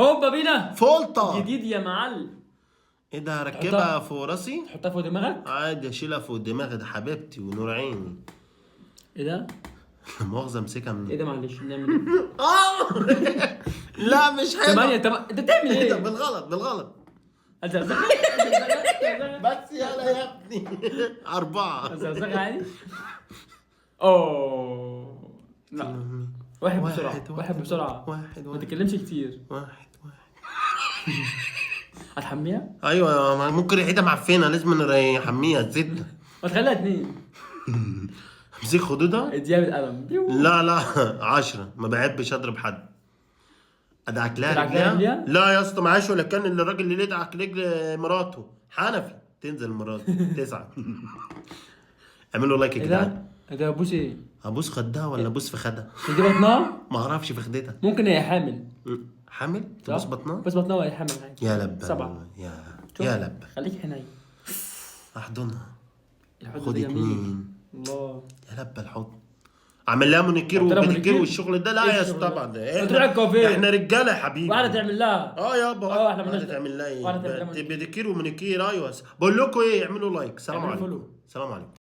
هوبا بينا. فولطه. جديد يا معلم. ايه ده، هركبها فوق راسي؟ تحطها فوق دماغك؟ عادي اشيلها فوق دماغي، ده حبيبتي ونور عيني. ايه ده؟ لا مؤاخذة امسكها من ايه ده معلش نعمل ايه؟ اه لا مش حلو. 8. انت بتعمل ايه ده؟ ايه؟ بالغلط بالغلط. الزغزغه. بس يلا يا ابني. 4. الزغزغه عادي. اوه لا، واحد بسرعة، واحد بسرعة، واحد ما واحد تتكلمش كتير. واحد واحد. هتحميها؟ ايوه، ما ممكن ريحتها معفنه، لازم نحميها زيت. ما تخليها 2. امسك خدودها. اديها بالقلم. لا لا 10. ما بحبش اضرب حد. ادعك لها تدعك لها رجليها؟ رجليها؟ لا يا اسطى معاش، ولا كان اللي الراجل اللي يدعك رجل مراته حنفي تنزل مراته. 9. اعملوا like يا ايه جدعان. ده؟ ايه ده؟ ابوس ايه؟ ابوس خدها ولا ابوس في خدها؟ دي بطنها؟ ما اعرفش في خدتها. ممكن هي حامل. حامل؟ تبوس بطنها؟ بس بطنها وهي حامل عادي. يا لبه 7. يا لبه. خليك حنين. احضنها. الحضن خد ده جميل. 2. الله. يا لبه الحضن. اعمل لها مونيكير تعمل لها وبيديكير مونيكير؟ والشغل ده. لا إيه يا الشغل اسطى ده؟ طبعا ده تروح الكافيه. احنا رجاله يا حبيبي. واحدة تعمل لها. اه يابا. احنا واحدة مالناش تعمل لها واحدة تعمل لها ايه؟ مونيكير. بيديكير ومونيكير. ايوه بقول لكم ايه، اعملوا like. سلام اعملوا عليكم. follow. سلام عليكم.